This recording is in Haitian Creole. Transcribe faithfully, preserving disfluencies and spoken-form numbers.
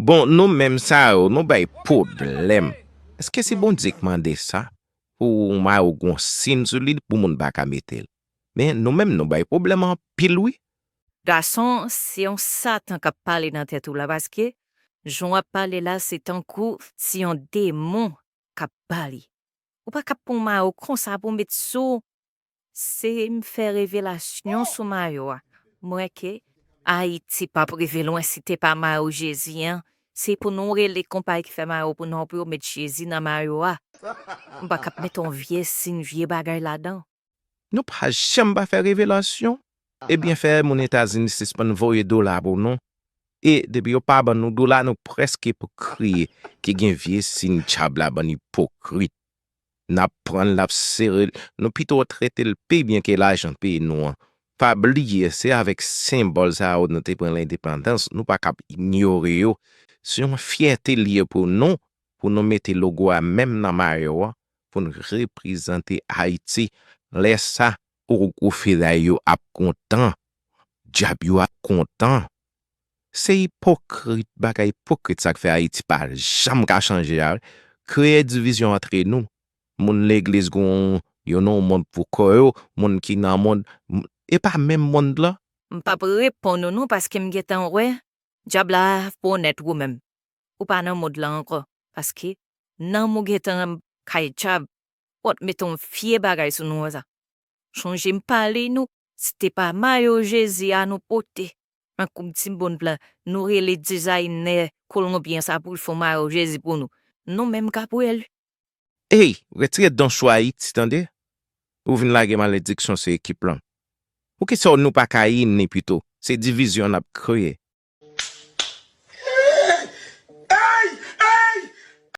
Bon, nou menm sa yo, nou bay pwoblèm. Èske se Bondye k mande sa? Pou yon mayo gon siy sou li, pou moun pa ka mete l. Men nou menm, nou bay pwoblèm anpil, wi. Gason, se yon Satan k ap pale nan tèt ou la, paske jan w ap pale la, se tankou se yon demon k ap pale. Ou pa ka pran yon mayo konsa pou w met sou. Se m fè revelasyon sou mayo a. M wè ke Ayiti p ap rive lwen si te pa mayo Jezi an. Se pou nou rele konpayi ki fè mayo pou nou, pou yo met Jezi nan mayo a. M pa k ap met yon vye siy, vye bagay ladan. Nou pa janm pa fè revelasyon. Ebyen, fè moun Etazini sispann voye dola pou nou. E depi yo pa ban nou dola, nou prèske pou kriye. Ki gen vye siy dyab la, bann ipokrit. N ap pran l, n ap sere l. Nou pito trete l pi byen ke lajan peyi nou an. Pa bliye, se avèk senbòl sa yo nou te pran lendepandans. Nou pa kab inyore yo. Se yon fyète li ye pou nou, pou nou mete logo a menm nan mayo a, pou n reprezante Ayiti. Lè sa, ogwo feday yo ap kontan, dyab yo ap kontan. Se ipokrit, bagay ipokrit sa k fè Ayiti pa janm ka chanje a. Kreye divizyon antre nou. Moun legliz gon yo nan yon mond pou kò yo, moun ki nan mond, m- e pa menm mond lan. M p ap reponn ou non, paske m gentan wè dyab la ap onèt ou menm. Ou pa nan mond lan ankò, paske nanm ou gentan kay dyab. Ou ap met yon vye bagay sou nou konsa. Chonje m pale nou, si te pa mayo Jezi a nou pote, nan koup di mond lan, nou rele dizayinè kolonbyen sa pou l fè yon mayo Jezi pou nou. Nou menm k ap wè l. Ey, retire don sou Ayiti, tande? Ou vin lage malediksyon sou ekip lan. Poukisa nou pa ka ini pito? Se divizyon n ap kreye.